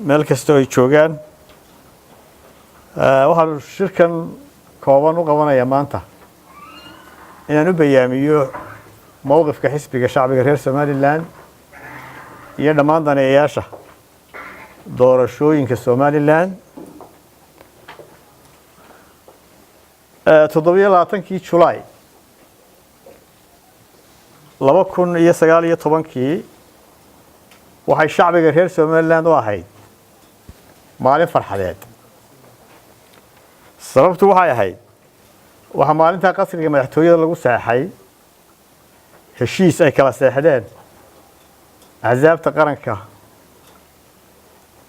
Meel kasta oo ay joogaan, waxaanu shirkan kooban u qabanayaa maanta inaan u bayaamiyo mowqifka xisbiga Shacbiga reer Somaliland iyo dhammaan daneeyayaasha doorashooyinka Somaliland. 27-kii Julaay 2019-kii waxay shacbiga reer Somaliland u ahayd maalin farxadeed. Sababtu waxay ahayd, waxaa maalintaa qasriga madaxtooyada lagu saxeexay heshiis ay kala seexdeen axsaabta qaranka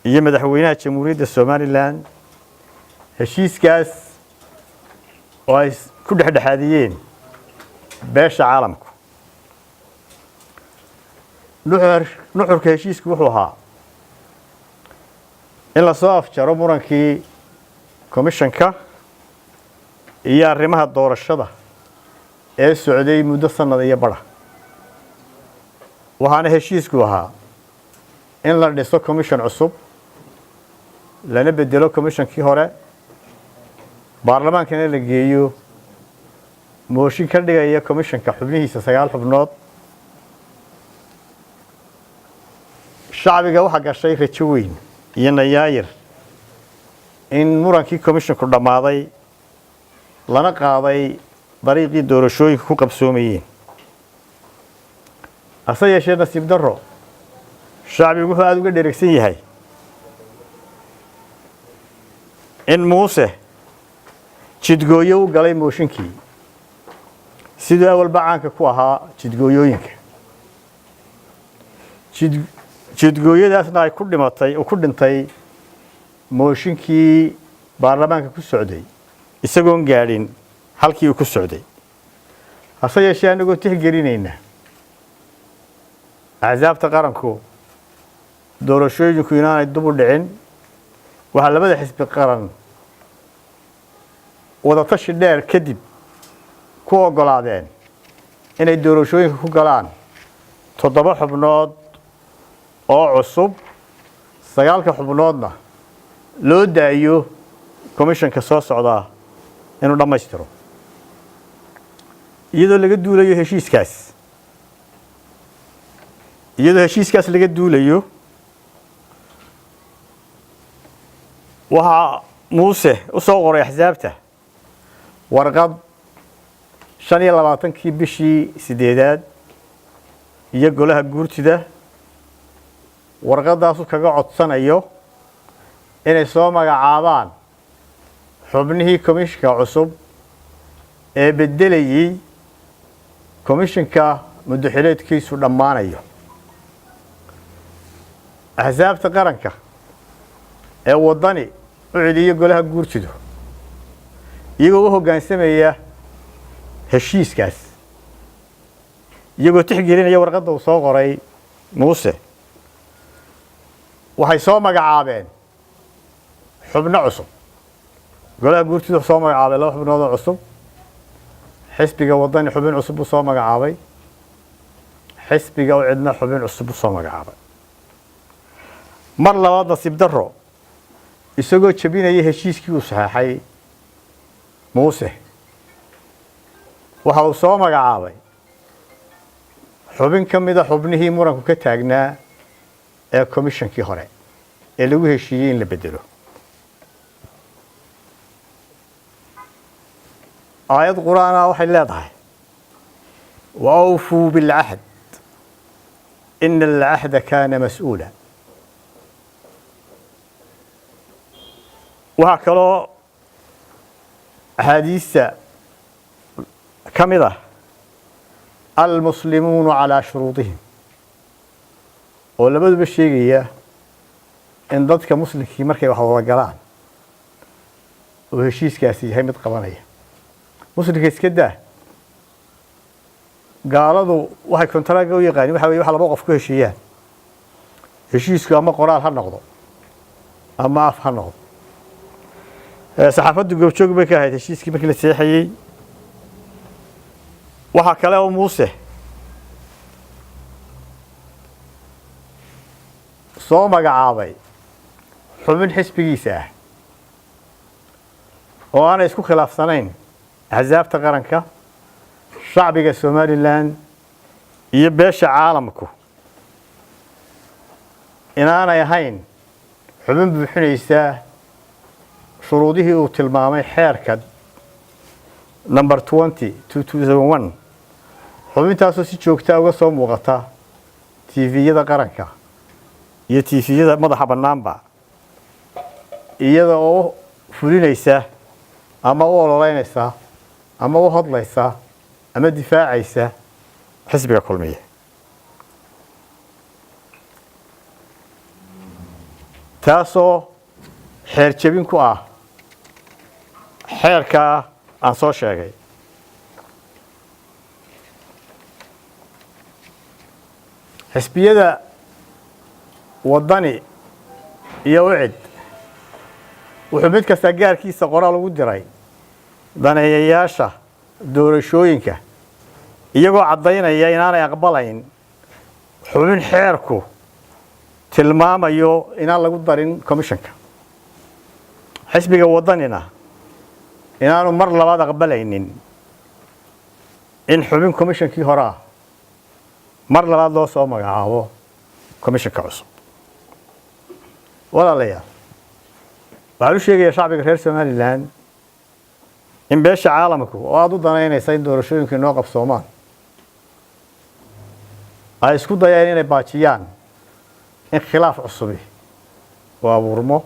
iyo madaxweynaha Jamhuuriyadda Somaliland, heshiiskaas oo ay ku dhexdhexaadiyeen beesha caalamku. Nuxurka heshiisku wuxuu ahaa in lasoo afjaro murankii komishanka iyo arrimaha doorashada ee socday muddo sanad iyo badha. Waxaana heshiisku ahaa in la dhiso commission cusub, lana bedelo commissionkii hore, baarlamaankana la geeyo mooshin ka dhigaya commissionka xubnihiisa sagaal xubnood. Shacbiga waxaa gashay rajo weyn iyo nayaayir in murankii commissionku dhammaaday, lana qaaday dariiqii doorashooyinka ku qabsoomayeen. Hase yeeshee, nasiib darro, shacbigu wuxuu aada uga dheregsan yahay in Muuse jidgooyo u galay mooshinkii, siduu awalba caanka ku ahaa jidgooyooyinka. Jidgooyadaasna ay ku dhimatay, uu ku dhintay mooshinkii baarlamaanka ku socday isagoon gaadhin halkii uu ku socday. Hase yeeshee, anagoo tixgelinayna axsaabta qaranku doorashooyinku inaanay dub u dhicin, waxaa labada xisbi qaran wadatashi dheer kadib ku oggolaadeen inay doorashooyinka ku galaan toddoba xubnood oo cusub, sagaalka xubnoodna loo daayo komishanka soo socdaa inuu dhammaystiro. Iyadoo laga duulayo heshiiskaas, iyadoo heshiiskaas laga duulayo, waxaa Muuse u soo qoray axsaabta warqad 25-kii bishii sideedaad iyo golaha guurtida, warqaddaasu kaga codsanayo inay soo magacaabaan xubnihii komishinka cusub ee beddelayey komishinka muddo-xileedkiisu dhammaanayo. Axsaabta qaranka ee Waddani, UCID iyo golaha guurtidu, iyagoo u hoggaansamaya heshiiskaas, iyagoo tixgelinaya warqadda uu soo qoray Muuse, waxay soo magacaabeen xubno cusub. Golaha guurtidu wuxuu soo magacaabay laba xubnood oo cusub, xisbiga Waddani xubin cusub buu soo magacaabay, xisbiga UCIDna xubin cusub buu soo magacaabay. Mar labaad, nasiib darro, isagoo jebinaya heshiiskii uu saxeexay Muuse, waxa uu soo magacaabay xubin ka mida xubnihii muranku ka taagnaa ee komishankii hore ee lagu heshiiyey in la bedelo. Aayad Qur-aana waxay leedahay: "وأوفوا بالعهد إن العهد كان مسؤولا." Waxaa kaloo axaadiista ka mid ah "المسلمون على شروطهم", oo labaduba sheegaya in dadka muslimkii markay wax wada galaan oo heshiiskaasi yahay mid qabanaya. Muslimka iska daa, gaaladu waxay kontaraaga u yaqaanin waxa weye waxa laba qof ku heshiiyaan. Heshiisku ama qoraal ha noqdo ama af ha noqdo. Saxaafaddu goobjoog bay ka ahayd heshiiskii markii la seexayey. Waxaa kale oo Muuse soo magacaabay Xubin xisbigiisa ah oo aanay isku khilaafsanayn axsaabta qaranka, shacbiga Somaliland iyo beesha caalamku inaanay ahayn xubin buuxinaysa shuruudihii uu tilmaamay xeerka number 20 2001, xubintaasoo si joogtaa uga soo muuqata TV-yada qaranka iyo TV-yada madaxa bannaanba, iyada oo fulinaysa ama u ololeynaysa ama u hadlaysa ama difaacaysa xisbiga Kulmiye, taasoo xeer jebin ku ah xeerkaa aan soo sheegay. Xisbiyada Waddani iyo UCID wuxuu mid kastaa gaarkiisa qoraal ugu diray daneeyayaasha doorashooyinka, iyagoo caddaynaya inaanay aqbalayn xubin xeerku tilmaamayo inaan lagu darin commissionka, xisbiga Waddanina inaanu mar labaad aqbalaynin in xubin commissionkii hore ah mar labaad loo soo magacaabo commissionka cusub. Walaalayaal, waxaan u sheegayaa shacbiga reer Somaliland in beesha caalamku oo aada u danaynaysa in doorashooyinka inoo qabsoomaan ay isku dayeen inay baajiyaan in khilaaf cusubi oo abuurmo.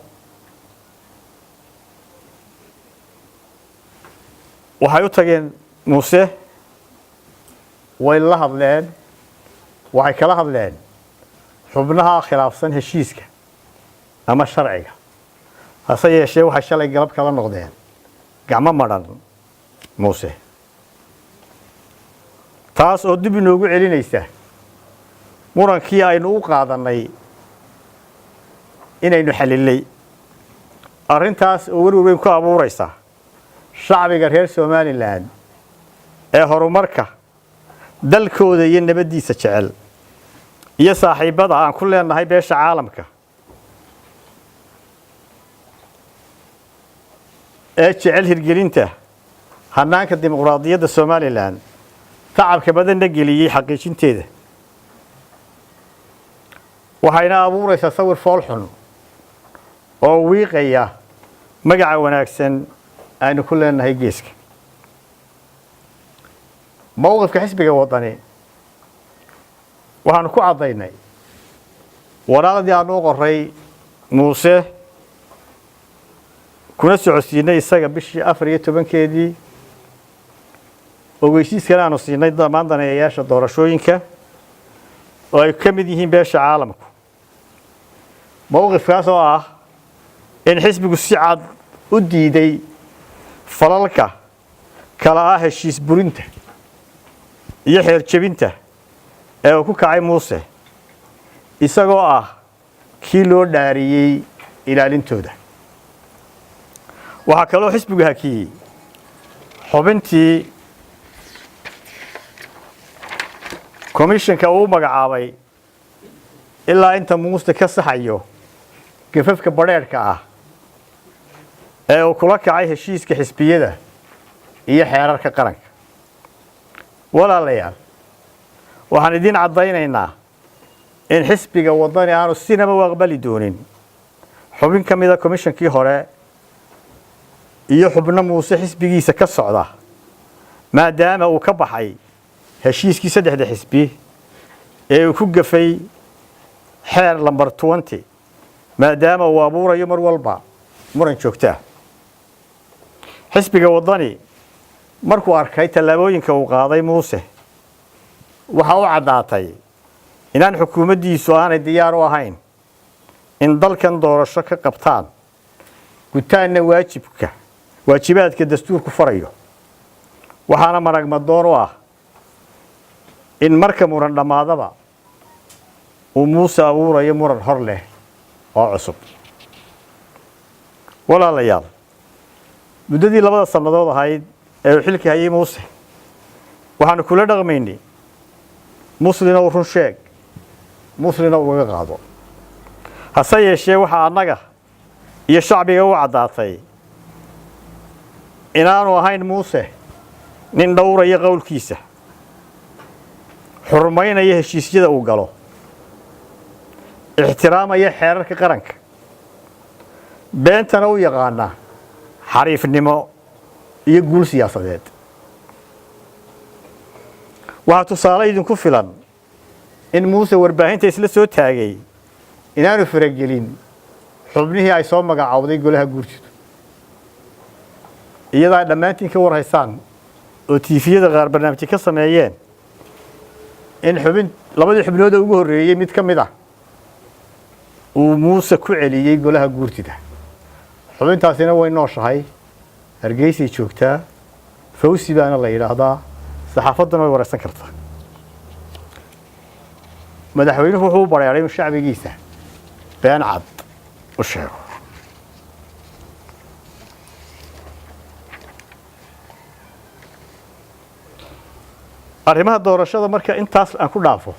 Waxay u tageen Muuse, way la hadleen, waxay kala hadleen xubnaha khilaafsan heshiiska ama sharciga, hase yeeshee waxay shalay galab kala noqdeen gacmo madhan Muuse, taas oo dib inoogu celinaysa murankii aynu u qaadanay inaynu xalilay. Arrintaas oo werwer weyn ku abuuraysa shacbiga reer Somaliland ee horumarka dalkooda iyo nabaddiisa jecel iyo saaxiibbada aan ku leenahay beesha caalamka ee jecel hirgelinta hanaanka dimuqraadiyadda Somaliland, tacabka badanna geliyey xaqiijinteeda. Waxayna abuuraysaa sawir fool xun oo wiiqaya magaca wanaagsan aynu ku leenahay geeska. Mowqifka xisbiga Waddani waxaanu ku caddaynay waraaqdii aanu u qoray Muuse kuna socodsiinay isaga bishii 14-keedii, ogeysiiskana aanu siinay dhammaan daneeyayaasha doorashooyinka oo ay ka mid yihiin beesha caalamku, mowqifkaas oo ah in xisbigu si cad u diiday falalka kala ah heshiis burinta iyo xeer jebinta ee uu ku kacay Muuse, isagoo ah kii loo dhaariyey ilaalintooda. Waxaa kaloo xisbigu hakiyey xubintii komishanka uu magacaabay ilaa inta Muuse ka saxayo gafafka badheedhka ah ee uu kula kacay heshiiska xisbiyada iyo xeerarka qaranka. Walaalayaal, waxaan idiin caddaynaynaa in xisbiga Waddani aanu sinaba u aqbali doonin xubin ka mida komishankii hore iyo xubno Muuse xisbigiisa ka socda, maadaama uu ka baxay heshiiskii saddexda xisbi ee uu ku gafay xeer lambar 20, maadaama uu abuurayo mar walba muran joogtaa. Xisbiga Waddani markuu arkay tallaabooyinka uu qaaday Muuse, waxa u caddaatay inaan xukuumaddiisu aanay diyaar u ahayn in dalkan doorasho ka qabtaan, gutaanna waajibka waajibaadka dastuurku farayo. Waxaana maragmadoon u ah in marka muran dhammaadaba uu Muuse abuurayo muran hor leh oo cusub. Walaalayaal, muddadii 2da sannadood ahayd ee uu xilka hayay Muuse, waxaanu kula dhaqmaynay muslina uu run sheeg, muslina ugaga qaado. Hase yeeshee waxaa annaga Iyo shacbiga u caddaatay inaanu ahayn Muuse nin dhowraya qowlkiisa, xurmaynaya heshiisyada uu galo, ixtiraamaya xeerarka qaranka, beentana u yaqaana xariifnimo iyo guul siyaasadeed. Waxaa tusaale idinku filan in Muuse warbaahinta isla soo taagay inaanu faragelin xubnihii ay soo magacaawday golaha guurtidu, iyadaa dhammaantiin ka warhaysaan oo TV-yada qaar barnaamijyo ka sameeyeen in xubin labadii xubnood ee ugu horreeyey mid ka mid ah uu Muuse ku celiyey golaha guurtida. Xubintaasina way nooshahay, Hargeysay joogtaa, Fawsi baana la yidhaahdaa, saxaafadduna way wareysan kartaa. Madaxweynuhu wuxuu u bareeray inuu shacbigiisa been cad u sheego. Arrimaha doorashada marka intaas aan ku dhaafo,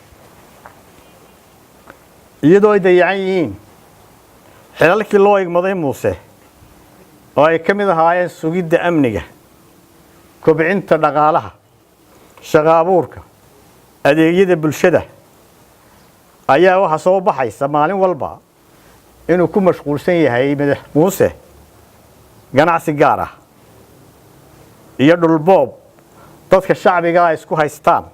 iyadoo ay dayacan yihiin xilalkii loo igmaday Muuse oo ay ka mid ahaayeen sugidda amniga, kobcinta dhaqaalaha, shaqo abuurka, adeegyada bulshada, ayaa waxaa soo baxaysa maalin walba inuu ku mashquulsan yahay madax Muuse ganacsi gaar ah iyo dhulboob dadka shacbiga ay isku haystaan,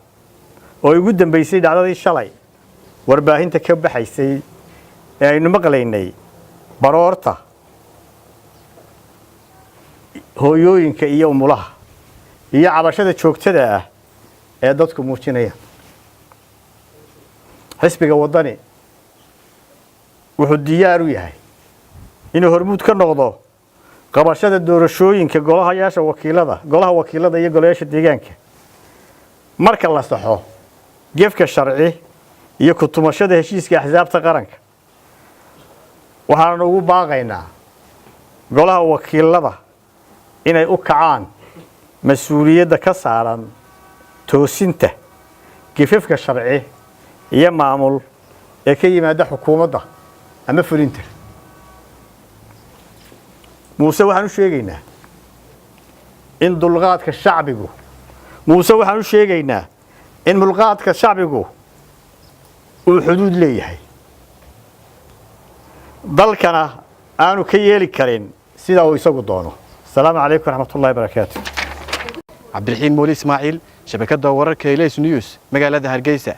oo ugu dambeysay dhacdadii shalay warbaahinta ka baxaysay ee aynu maqlaynay baroorta hooyooyinka iyo umulaha iyo cabashada joogtada ah ee dadku muujinayaan. Xisbiga Waddani wuxuu diyaar u yahay inuu hormuud ka noqdo qabashada doorashooyinka golahayaasha wakiilada, golaha wakiilada iyo golayaasha deegaanka marka la saxo gefka sharci iyo ku tumashada heshiiska axsaabta qaranka. Waxaanu ugu baaqaynaa golaha wakiilada inay u kacaan mas-uuliyadda ka saaran toosinta gefafka sharci iyo maamul ee ka yimaada xukuumadda ama fulinta. Muuse waxaan u sheegaynaa in dulqaadka shacbigu Muuse waxaan u sheegaynaa in mulqaadka shacbigu uu xuduud leeyahay, dalkana aanu ka yeeli karin sida uu isagu doono. Asalaamu calaykum waraxmatullahi barakaatu. Cabdiraxiin Mooli Ismaaciil, shabakadda wararka Ilays News, magaalada Hargeysa.